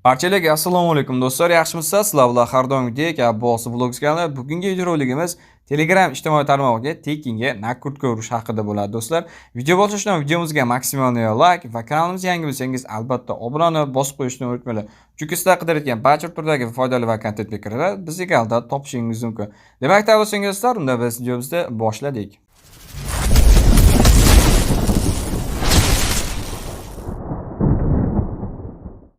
Barchalarga assalomu alaykum do'stlar, yaxshimisizlar? Sizlar bilan har doimgidek Abbos Vlogs kanali. Bugungi videoroligimiz Telegram ijtimoiy tarmog'iga tekinga накрутка urish haqida bo'ladi do'stlar. Video boshlashdan videomizga maksimal like va kanalimizga yangi bo'lsangiz albatta obunani bosib qo'yishni unutmanglar. Chunki sizlar qidirayotgan barcha turdagi foydali va kontent fikrlar bizning kanalda topishingiz mumkin. Demak, tayyor bo'lsangiz do'stlar, unda biz videomizni boshladik.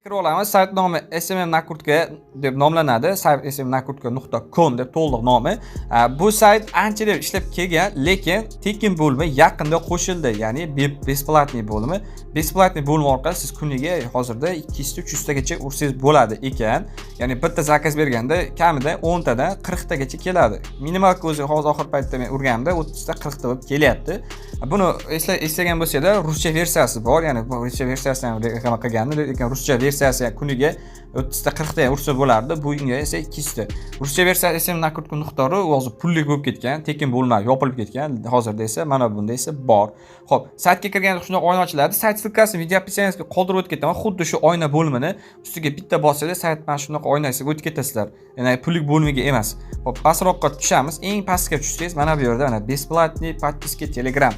Kirib olamiz. Sayt nomi SMM Nakrutka deb nomlanadi. Sayt smmnakrutka.com deb to'liq nomi. Bu sayt ancha deb ishlab kelgan, lekin tekin bo'limi yaqinda qo'shildi, ya'ni бесплатный bo'limi. Бесплатный bo'limi orqali siz kuniga hozirda 200 ta 300 tagacha ursangiz bo'ladi ekan. Ya'ni bitta zakaz berganda kamida 10 tadan 40 tagacha keladi. Minimalka o'zi hozir oxirgi paytda men urganimda 30 ta 40 ta bo'lib kelyapti. Buni eslagan bo'lsanglar, ruscha versiyasi bor, ya'ni bu ruscha versiyasini ham reklama qilgandim, lekin ruscha versiyasi kuniga 30 ta 40 ta ham ursa bo'lardi. Bunga esa 200 ta. Ruscha versiyasi SM Nakrutka nuqta ru hozir pullik bo'lib ketgan, tekin bo'lmadi, yopilib ketgan. Hozirda esa mana bunda esa bor. Xo'p, saytga kirganda shunday oyna ochiladi. Sayt ссылка sini video описание siga qoldirib o'tib ketaman. Xuddi shu oyna bo'limini ustiga bitta bossangiz, sayt mana shunaqa oynasiga o'tib ketasizlar. Ya'ni pullik bo'limiga emas. Xo'p, pastroqqa tushamiz. Eng pastga tushsangiz, mana bu yerda mana бесплатный подписка Telegram.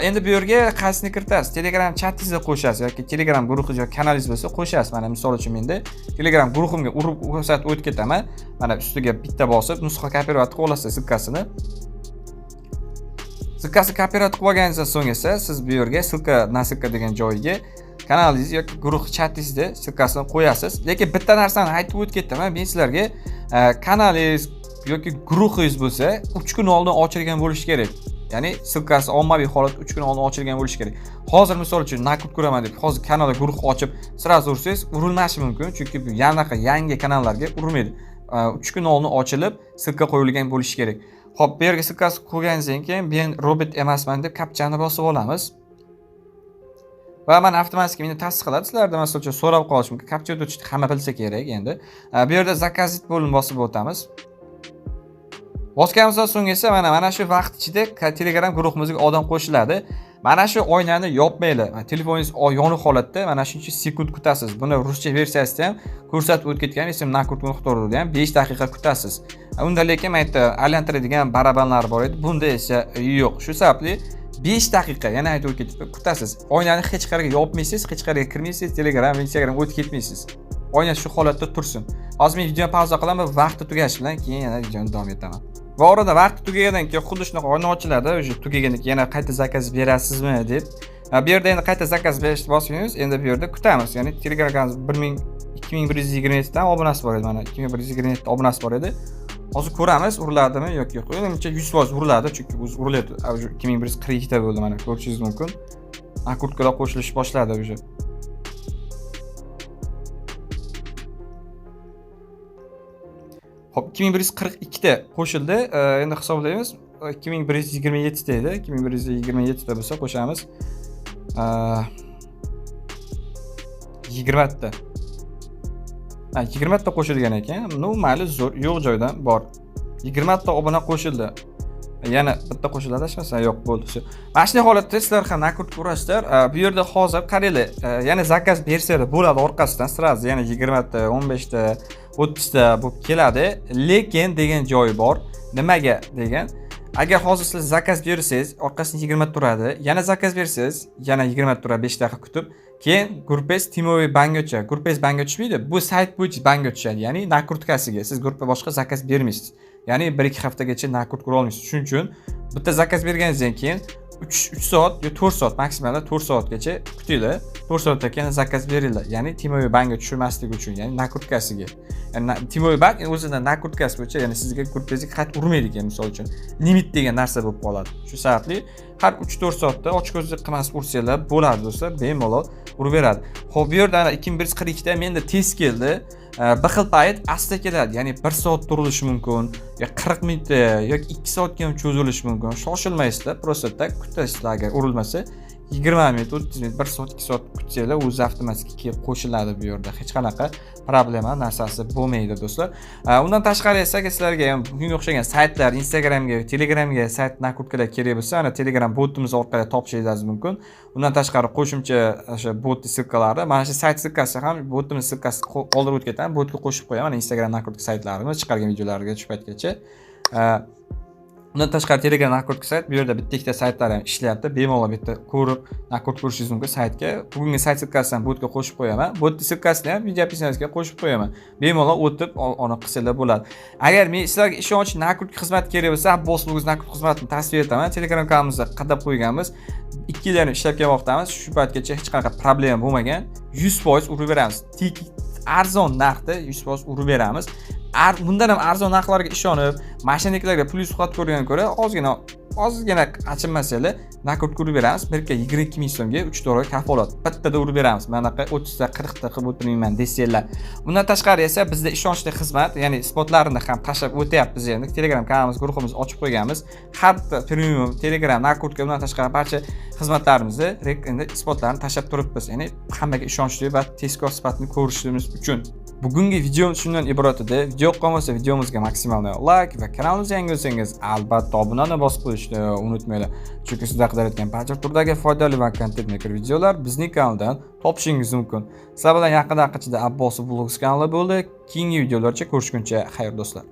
Endi bu yerga qaysini kiritasiz? Telegram chatingizni qo'shasiz yoki Telegram guruhingiz yoki kanalingiz bo'lsa qo'shasiz. Mana misol uchun menda Telegram guruhimga urib ko'rsatib o'tib ketaman. Mana ustiga bitta bosib, nusxa копировать qilib olasiz ссылка sini. Ссылка sini копировать qilib olganingizdan so'ng esa siz bu yerga ссылка на ссылка degan joyiga kanalingiz yoki guruh chatingizda ссылка sini qo'yasiz. Lekin bitta narsani aytib o'tib ketaman, men sizlarga kanalingiz yoki guruhingiz bo'lsa 3 kun oldin ochilgan bo'lishi kerak. Ya'ni ссылка si ommaviy holatda 3 kun oldin ochilgan bo'lishi kerak. Hozir misol uchun накрутка uraman deb hozir kanalda guruh ochib сразу ursangiz urilmashi mumkin, chunki bu yanaqa yangi kanallarga urmaydi. 3 kun oldin ochilib ссылка qo'yilgan bo'lishi kerak. Xo'p, bu yerga ссылка si qo'yganingizdan keyin men robot emasman deb kapchani bosib olamiz. Va mana avtomatik meni tasdiqladi. Sizlarda misol uchun so'rab qolishi mumkin. Kapcha o'tishni hamma bilsa kerak endi. Bu yerda заказать bo'limi bosib o'tamiz. Bosganimizdan so'ng esa mana shu vaqt ichida Telegram guruhimizga odam qo'shiladi. Mana shu oynani yopmanglar. Mana telefoningiz yoniq holatda mana shuncha sekund kutasiz. Buni ruscha versiyasida ham ko'rsatib o'tib ketgan, SM Nakrutka.ruda ham 5 daqiqa kutasiz. Unda lekin mana yerda aylantiradigan barabanlar bor edi. Bunda esa yo'q. Shu sababli 5 daqiqa yana aytib o'tib ketib kutasiz. Oynani hech qayerga yopmaysiz, hech qayerga kirmaysiz, Telegram, Instagram o'tib ketmaysiz. Oyna shu holatda tursin. Hozir men videoni pauza qilaman, vaqti tugashi bilan keyin yana videoni davom etaman. Va orada vaqti tugagandan keyin xuddi shunaqa oyna ochiladi, o'sha tugagandan keyin yana qayta zakaz berasizmi deb. Bu yerda endi qayta zakaz berishni bosmaymiz, endi bu yerda kutamiz. Ya'ni Telegram kanalimiz bir ming ikki ming bir yuz yigirma yettita obunasi bor edi, mana 2127 ta obunasi bor edi. Hozir ko'ramiz uriladimi yoki yo'q. Menimcha 100% uriladi, chunki o'zi urilyapti. Уже 2142 ta bo'ldi, mana ko'rishingiz mumkin. Накрутка lar qo'shilish boshladi уже. Xo'p, 2142 ta qo'shildi. Endi hisoblaymiz. 2127 ta edi. 2127 ta bo'lsa qo'shamiz. 20 ta. Ha, 20 ta qo'shilgan ekan. Ну, mayli, zo'r, yo'q joydan bor. 20 ta obuna qo'shildi. Yana bitta qo'shiladi, adashmasam, yo'q, bo'ldi. Shu. Mana shunday holatda sizlar ham накрутка urasizlar. Bu yerda hozir qaranglar, yana zakaz bersanglar bo'ladi orqasidan сразу yana 20 ta, 15 ta, 30 ta bo'lib keladi. Lekin degan joyi bor. Nimaga degan? Agar hozir siz zakaz bersangiz, orqasidan 20 ta turadi. Yana zakaz bersangiz, yana 20 ta turadi 5 daqiqa kutib. Keyin gruppangiz тимовый banga tushadi. Gruppangiz banga tushmaydi. Bu sayt bo'yicha banga tushadi. Ya'ni накрутка siga siz gruppa boshqa zakaz bermaysiz. Ya'ni 1-2 haftagacha накрутка ura olmaysiz. Shuning uchun bitta zakaz berganingizdan keyin 3 soat yo 4 soat, maksimalda 4 soatgacha kutinglar. 4 soatdan keyin zakaz beringlar. Ya'ni тимовый banga tushirmaslik uchun, ya'ni накрутка siga. Ya'ni тимовый bank o'zini накрутка si bo'yicha, ya'ni sizga gruppangizga qayt urmaydi ekan, misol uchun. Limit degan narsa bo'lib qoladi. Shu sababli har 3-4 soatda ochko'zlik qilmas ursanglar bo'ladi do'stlar, bemalol uraveradi. Xo'p, bu yerda ana 2142 ta menda tez keldi. Bir xil payt asta keladi, ya'ni 1 soat turilishi mumkin, yo 40 minutda yoki 2 soatga ham cho'zilishi mumkin. Shoshilmaysizlar, просто так kutasizlar, agar urilmasa 20 minut, 30 minut, 1 soat, 2 soat kutsanglar, o'zi avtomatik kelib qo'shiladi bu yerda. Hech qanaqa problema narsasi bo'lmaydi, do'stlar. Undan tashqari esa, agar sizlarga ham bunga o'xshagan saytlar, Instagramga, Telegramga sayt накрутка lar kerak bo'lsa, ana Telegram botimiz orqali topishingiz mumkin. Undan tashqari qo'shimcha o'sha bot ссылка lari, mana shu sayt ссылка si ham, botimiz ссылка si qoldirib o'tib ketaman, botga qo'shib qo'yaman. Mana Instagram накрутка saytlarimiz chiqargan videolarga shu paytgacha. Undan tashqari Telegram накрутка sayt, bu yerda bitta ikkita saytlar ham ishlayapti. Bemalol bitta ko'rib, накрутка ko'rishingiz mumkin saytga. Bugungi sayt ссылка sini ham botga qo'shib qo'yaman. Bot ссылка sini ham video описание siga qo'shib qo'yaman. Bemalol o'tib uni qilsanglar bo'ladi. Agar men sizlarga ishonchli накрутка xizmati kerak bo'lsa, Abbos Vlogs накрутка xizmatini tavsiya etaman. Telegram kanalimizda qadab qo'yganmiz. 2 yildan ishlab kelmoqdamiz. Shu paytgacha hech qanaqa problema bo'lmagan. 100% urib beramiz. Tekin, arzon narxda 100% urib beramiz. Bundan ham arzon narxlarga ishonib, мошенник larga pul suhbat ko'rgan ko'ra, ozgina achinmasanglar, накрутка urib beramiz. Birga 22 ming so'mga 3 to'ra kafolat. Bittada urib beramiz. Manaqa 30 ta, 40 ta qilib o'tirmayman desanglar. Undan tashqari esa bizda ishonchli xizmat, ya'ni isbotlarini ham tashlab o'tyapmiz endi. Telegram kanalimiz, guruhimizni ochib qo'yganmiz. Har bitta premium, Telegram, накрутка, undan tashqari barcha xizmatlarimizni endi isbotlarini tashlab turibmiz. Ya'ni hammaga ishonchli va tezkor sifatini ko'rishimiz uchun. Bugungi videomiz shundan iborat edi. Video yoqqan videomizga maksimal like va kanalimizga yangi bo'lsangiz, albatta obunani bosib qo'yishni unutmanglar. Chunki sizlar qidirayotgan barcha turdagi foydali va content maker videolar bizning kanaldan topishingiz mumkin. Sizlar bilan yaqin aqchida Abbos Vlogs kanali bo'ldi. Keyingi videolarcha ko'rishguncha xayr, do'stlar.